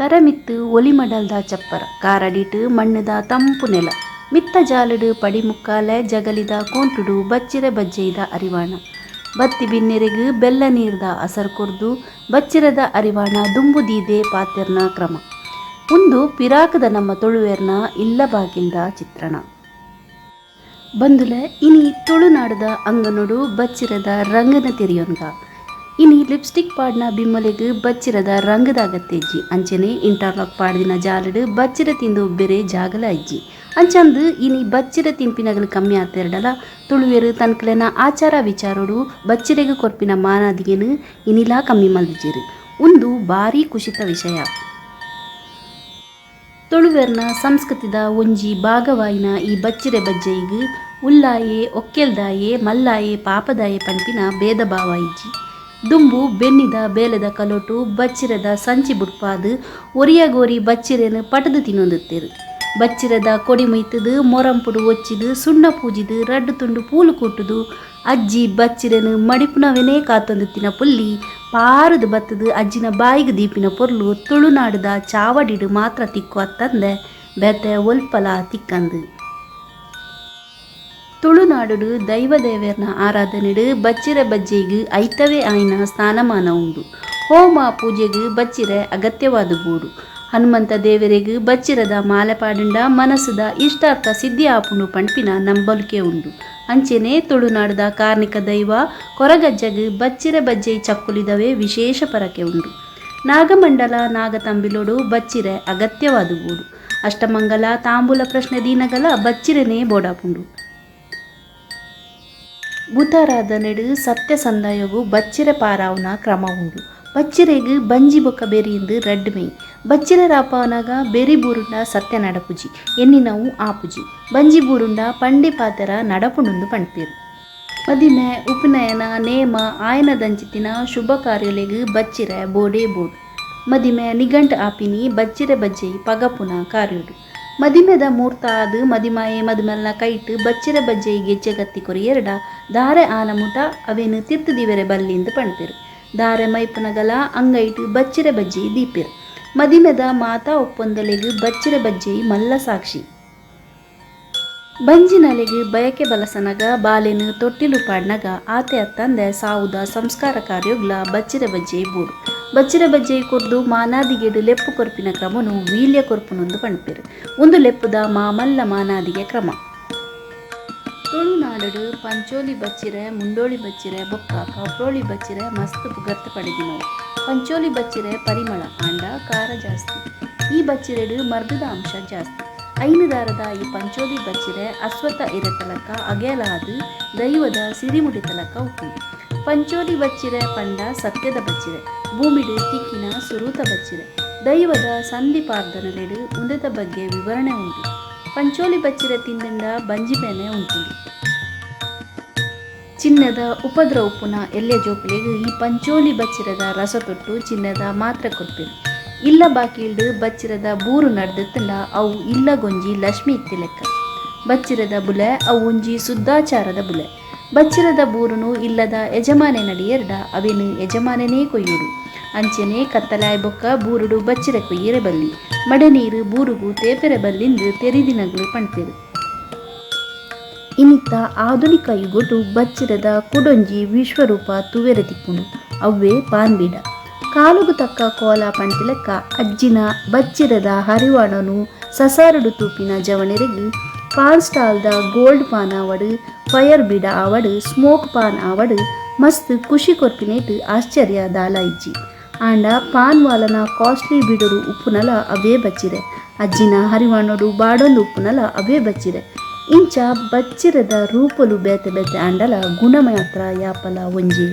ತರೆ ಮಿತ್ತ್ ಒಲಿಮಡಲ್ದ ಚಪ್ಪರ, ಕಾರಡಿಟ್ ಮಣ್ಣ್ದ ತಂಪು ನೆಲ, ಮಿತ್ತ ಜಾಲುಡು ಪಡಿ ಮುಕ್ಕಾಲೆ ಜಗಲಿದ ಕೋಂಟುಡು ಬಚ್ಚಿರೆ ಬಜ್ಜೆಯಿದ ಅರಿವಾಣ. ಬತ್ತಿ ಬಿನ್ನೆರೆಗ್ ಬೆಲ್ಲ ನೀರ್ದ ಅಸರ್ ಕೊರ್ದು ಬಚ್ಚಿರೆದ ಅರಿವಾಣ ದುಂಬು ದೀದೇ ಪಾತೆರ್ನ ಕ್ರಮ. ಉಂದು ಪಿರಾಕ್ದ ನಮ್ಮ ತುಳುವೆರ್ನ ಇಲ್ಲ ಬಾಕಿಲ್ದ ಚಿತ್ರಣ. ಬಂದುಲೆ ಇನಿ ತುಳುನಾಡುದ ಅಂಗನೊಡು ಬಚ್ಚಿರದ ರಂಗನ ತೆರಿಯೊನ್ಗ. ಇನಿ ಲಿಪ್ಸ್ಟಿಕ್ ಪಾಡ್ನ ಬಿಮ್ಮಲೆಗ್ ಬಚ್ಚಿರದ ರಂಗದ ಅಗತ್ಯ ಇಜ್ಜಿ. ಅಂಚನೆ ಇಂಟರ್ಲಾಕ್ ಪಾಡ್ದಿನ ಜಾಲಡ್ ಬಚ್ಚಿರ ತಿಂದು ಬೇರೆ ಜಾಗಲ ಇಜ್ಜಿ. ಅಂಚಂದ್ ಇನಿ ಬಚ್ಚಿರ ತಿನ್ಪಿನಗಲು ಕಮ್ಮಿ ಆತೆರ್ಡಲ ತುಳುವೆರ್ ತನ್ಕುಲೆನ ಆಚಾರ ವಿಚಾರೊಡು ಬಚ್ಚಿರೆಗ್ ಕೊರ್ಪಿನ ಮಾನಾದಿಗೆನ್ ಇನಿಲಾ ಕಮ್ಮಿ ಮಲ್ದಿಜೆರ್. ಉಂದು ಬಾರಿ ಖುಷಿತ ವಿಷಯ. ತುಳುವೆರ್ನ ಸಂಸ್ಕೃತಿದ ಒಂಜಿ ಭಾಗವಾಯಿನ ಈ ಬಚ್ಚಿರೆ ಬಜ್ಜೆಯಿಗ್ ಉಲ್ಲಾಯೆ ಒಕ್ಕೆಲ್ದಾಯೆ ಮಲ್ಲಾಯೆ ಪಾಪದಾಯೆ ಪನ್ಪಿನ ಭೇದ ಭಾವ ಇಜ್ಜಿ. ದುಂಬು ಬೆನ್ನಿದ ಬೇಲೆದ ಕಲೊಟು ಬಚ್ಚಿರೆದ ಸಂಚಿ ಬುಡ್ಪಾದ್ ಒರಿಯಗೊರಿ ಬಚ್ಚಿರೆನ್ ಪಟ್ದ್ ತಿನೊಂದಿತ್ತೆರ್. ಬಚ್ಚಿರೆದ ಕೊಡಿ ಮುಯ್ತುದು ಮೊರಂಪುಡು ಒಚ್ಚಿದ್ ಸುಣ್ಣ ಪೂಜಿದ್ ರಡ್ಡ್ ತುಂಡು ಪೂಲು ಕೂಟುದು ಅಜ್ಜಿ ಬಚ್ಚಿರೆನ್ ಮಡಿಪುನವೆನೇ ಕಾತೊಂದಿತ್ತಿನ ಪುಲ್ಲಿ ಪಾರುದು ಬತ್ತುದು ಅಜ್ಜಿನ ಬಾಯಿಗ್ ದೀಪಿನ ಪೊರ್ಲು ತುಳುನಾಡುದ ಚಾವಡಿಡ್ ಮಾತ್ರ ತಿಕ್ಕು ಅತ್ತಂದೆ ಬೇತೆ ಒಲ್ಪಲ ತಿಕ್ಕಂದ್. ತುಳುನಾಡುಡು ದೈವ ದೇವೆರ್ನ ಆರಾಧನೆಡ್ ಬಚ್ಚಿರೆ ಬಜ್ಜೆಯಿಗ್ ಐತವೇ ಆಯಿನ ಸ್ಥಾನಮಾನ ಉಂಡು. ಹೋಮ ಪೂಜೆಗ್ ಬಚ್ಚಿರೆ ಅಗತ್ಯವಾದ್ ಬೋಡು. ಹನುಮಂತ ದೇವೆರೆಗ್ ಬಚ್ಚಿರದ ಮಾಲೆ ಪಾಡುಂಡ ಮನಸ್ಸುದ ಇಷ್ಟಾರ್ಥ ಸಿದ್ಧಿ ಆಪುಂಡು ಪನ್ಪಿನ ನಂಬೊಲಿಕೆ ಉಂಡು. ಅಂಚೆನೆ ತುಳುನಾಡುದ ಕಾರ್ಣಿಕ ದೈವ ಕೊರಗಜ್ಜಗ್ ಬಚ್ಚಿರೆ ಬಜ್ಜೆಯಿ ಚಕ್ಕುಲಿದವೇ ವಿಶೇಷ ಪರಕೆ ಉಂಡು. ನಾಗಮಂಡಲ ನಾಗತಂಬಿಲೊಡು ಬಚ್ಚಿರೆ ಅಗತ್ಯವಾದ್ ಬೋಡು. ಅಷ್ಟಮಂಗಲ ತಾಂಬೂಲ ಪ್ರಶ್ನೆ ದೀನಗಲ ಬಚ್ಚಿರೆನೇ ಬೋಡಾಪುಂಡು. ಭೂತಾರಾಧನೆಡ್ ಸತ್ಯ ಸಂದಾಯೊಗು ಬಚ್ಚಿರೆ ಪಾರಾವುನ ಕ್ರಮ ಉಂಡು. ಬಚ್ಚಿರೆಗ್ ಬಂಜಿ ಬೊಕ್ಕ ಬೆರಿಂದ್ ರಡ್ಡ್ ಮೈ. ಬಚ್ಚಿರೆ ರಾಪಾನಗ ಬೆರಿ ಬೂರುಂಡ ಸತ್ಯ ನಡಪುಜಿ, ಎನ್ನಿನವು ಆಪುಜಿ. ಬಂಜಿ ಬೂರುಂಡ ಪಂಡಿ ಪಾತೆರ ನಡಪುಂಡುಂದು ಪಣ್ಪೆರ್. ಮದಿಮೆ, ಉಪನಯನ, ನೇಮ, ಆಯನದಂಚಿತ್ತಿನ ಶುಭ ಕಾರ್ಯೊಲೆಗ್ ಬಚ್ಚಿರೆ ಬೋಡೇ ಬೋಡು. ಮದಿಮೆ ನಿಗಂಟ್ ಆಪಿನಿ ಬಚ್ಚಿರೆ ಬಜ್ಜೆಯಿ ಪಗಪುನ ಕಾರ್ಯೊಡು. ಮದಿಮೆದ ಮೂರ್ತ ಆದ್ ಮದಿಮಾಯೆ ಮದಿಮಲ್ನ ಕೈಟ್ ಬಚ್ಚಿರೆ ಬಜ್ಜೆಯಿ ಗೆಜ್ಜೆಗತ್ತಿ ಕೊರಿಯೆರ್ಡ ದಾರೆ ಆನ ಮುಟ ಅವೆನ್ ತಿರ್ತ್ ದೀವೆರೆ ಬಲ್ಲಿಂದ್ ಪಣ್ಪೆರ್. ದಾರೆ ಮೈಪುನಗಲ ಅಂಗೈಟ್ ಬಚ್ಚಿರೆ ಬಜ್ಜೆಯಿ ದೀಪೆರ್. ಮದಿಮೆದ ಮಾತಾ ಒಪ್ಪಂದೊಲೆಗ್ ಬಚ್ಚಿರೆ ಬಜ್ಜೆಯಿ ಮಲ್ಲ ಸಾಕ್ಷಿ. ಬಂಜಿನಲೆಗ್ ಬಯಕೆ ಬಲಸನಗ, ಬಾಲೆನ್ ತೊಟ್ಟಿಲು ಪಾಡ್ನಗ ಆತೆ ಅತ್ತಂದೆ ಸಾವುದ ಸಂಸ್ಕಾರ ಕಾರ್ಯೊಗ್ಲಾ ಬಚ್ಚಿರೆ ಬಜ್ಜೆಯಿ ಬೋಡು. ಬಚ್ಚಿರೆ ಬಜ್ಜೆಯಿ ಕೊರ್ದು ಮಾನಾದಿಗೆಡ್ ಲೆಪ್ಪು ಕೊರ್ಪಿನ ಕ್ರಮೊನು ವೀಲ್ಯ ಕೊರ್ಪುನುಂದು ಪಣ್ಪೆರ್. ಉಂದು ಲೆಪ್ಪುದ ಮಾಮಲ್ಲ ಮಾನಾದಿಗೆ ಕ್ರಮ. ತುಳುನಾಡುಡ್ ಪಂಚೋಲಿ ಬಚ್ಚಿರೆ, ಮುಂಡೋಳಿ ಬಚ್ಚಿರೆ ಬೊಕ್ಕ ಕಪ್ರೋಳಿ ಬಚ್ಚಿರೆ ಮಸ್ತ್ ಪುಗರ್ತೆ ಪಡೆದಿನವು. ಪಂಚೋಲಿ ಬಚ್ಚಿರೆ ಪರಿಮಳ ಆಂಡ ಖಾರ ಜಾಸ್ತಿ. ಈ ಬಚ್ಚಿರೆಡ್ ಮರ್ದುದ ಅಂಶ ಜಾಸ್ತಿ. ಐನ್ ದಾರದ ಈ ಪಂಚೋಲಿ ಬಚ್ಚಿರೆ ಅಸ್ವತ ಇರೆತಲಕ ಅಗೆಲಾದ್ ದೈವದ ಸಿರಿಮುಡಿತಲಕ ಉಪ್ಪುಂಡು. ಪಂಚೋಲಿ ಬಚ್ಚಿರೆ ಪಂಡ ಸತ್ಯದ ಬಚ್ಚಿರೆ. ಭೂಮಿಡ್ ತಿಕ್ಕಿನ ಸುರೂತ ಬಚ್ಚಿರೆ. ದೈವದ ಸಂಧಿ ಪಾರ್ದನಲೆಡ್ ಉಂದೆತ ಬಗ್ಗೆ ವಿವರಣೆ ಉಂಡು. ಪಂಚೋಲಿ ಬಚ್ಚಿರೆ ತಿಂದ್ಂಡ ಬಂಜಿ ಬೇನೆ ಉಂತುಂಡು. ಚಿನ್ನದ ಉಪದ್ರ ಉಪ್ಪುನ ಎಲ್ಯ ಜೋಕುಲೆಗ್ ಈ ಪಂಚೋಲಿ ಬಚ್ಚಿರೆದ ರಸತೊಟ್ಟು ಚಿನ್ನದ ಮಾತ್ರೆ ಕೊರ್ಪೆರ್. ಇಲ್ಲ ಬಾಕಿಲ್ಡ್ ಬಚ್ಚಿರೆದ ಬೂರು ನಡ್ದಿತ್ತ್ಂಡ ಅವು ಇಲ್ಲಗೊಂಜಿ ಲಕ್ಷ್ಮಿ ಇತ್ತಿಲೆಕ್ಕ. ಬಚ್ಚಿರೆದ ಬುಲೆ ಅವು ಒಂಜಿ ಸುದ್ದಾಚಾರದ ಬುಲೆ. ಬಚ್ಚಿರೆದ ಬೂರುನು ಇಲ್ಲದ ಯಜಮಾನೆ ನಡಿಯೆರ್ಡ ಅವೆನ್ ಯಜಮಾನೆನೇ ಕೊಯ್ಯೊಡು. ಅಂಚೆನೆ ಕತ್ತಲೆ ಆಯಿಬೊಕ್ಕ ಬೂರುಡು ಬಚ್ಚಿರೆ ಕೊಯ್ಯೆರೆ ಬಲ್ಲಿ, ಮಡೆ ನೀರ್ ಬೂರುಗು ತೇಪೆರೆ ಬಲ್ಲಿಂದ್ ತೆರಿದಿನಗುಲು ಪಣ್ಪೆರ್. ಇನಿತ್ತ ಆಧುನಿಕ ಯುಗೊಟು ಬಚ್ಚಿರೆದ ಕುಡೊಂಜಿ ವಿಶ್ವರೂಪ ತೂವೆರೆ ತಿಕ್ಕುಂಡು. ಅವ್ವೇ ಪಾನ್ ಬೀಡ. ಕಾಲೊಗು ತಕ್ಕ ಕೋಲ ಪನ್ಪಿಲೆಕ್ಕ ಅಜ್ಜಿನ ಬಚ್ಚಿರೆದ ಹರಿವಾಣೊನು ಸಸಾರೊಡು ತೂಪಿನ ಜವನೆರೆಗ್ ಪಾನ್ ಸ್ಟಾಲ್ ದ ಗೋಲ್ಡ್ ಪಾನ್ ಆವಡ್, ಫೈರ್ ಬೀಡ ಆವಡ್, ಸ್ಮೋಕ್ ಪಾನ್ ಆವಡ್ ಮಸ್ತ್ ಖುಷಿ ಕೊರ್ಪಿನೇಟ್ ಆಶ್ಚರ್ಯ ದಾಲ ಇಜ್ಜಿ. ಆಂಡ ಪಾನ್ ವಾಲನ ಕಾಸ್ಟ್ಲಿ ಬೀಡೊಡು ಉಪ್ಪುನಲ ಅವೇ ಬಚ್ಚಿರೆ. ಅಜ್ಜಿನ ಹರಿವಾಣೊಡು ಬಾಡೊಂದು ಉಪ್ಪುನಲ ಅವೇ ಬಚ್ಚಿರೆ. ಇಂಚ ಬಚ್ಚಿರೆದ ರೂಪೊಲು ಬೇತೆ ಬೇತೆ ಆಂಡಲ ಗುಣ ಮಾತ್ರ ಯಾಪಲ ಒಂಜೇ.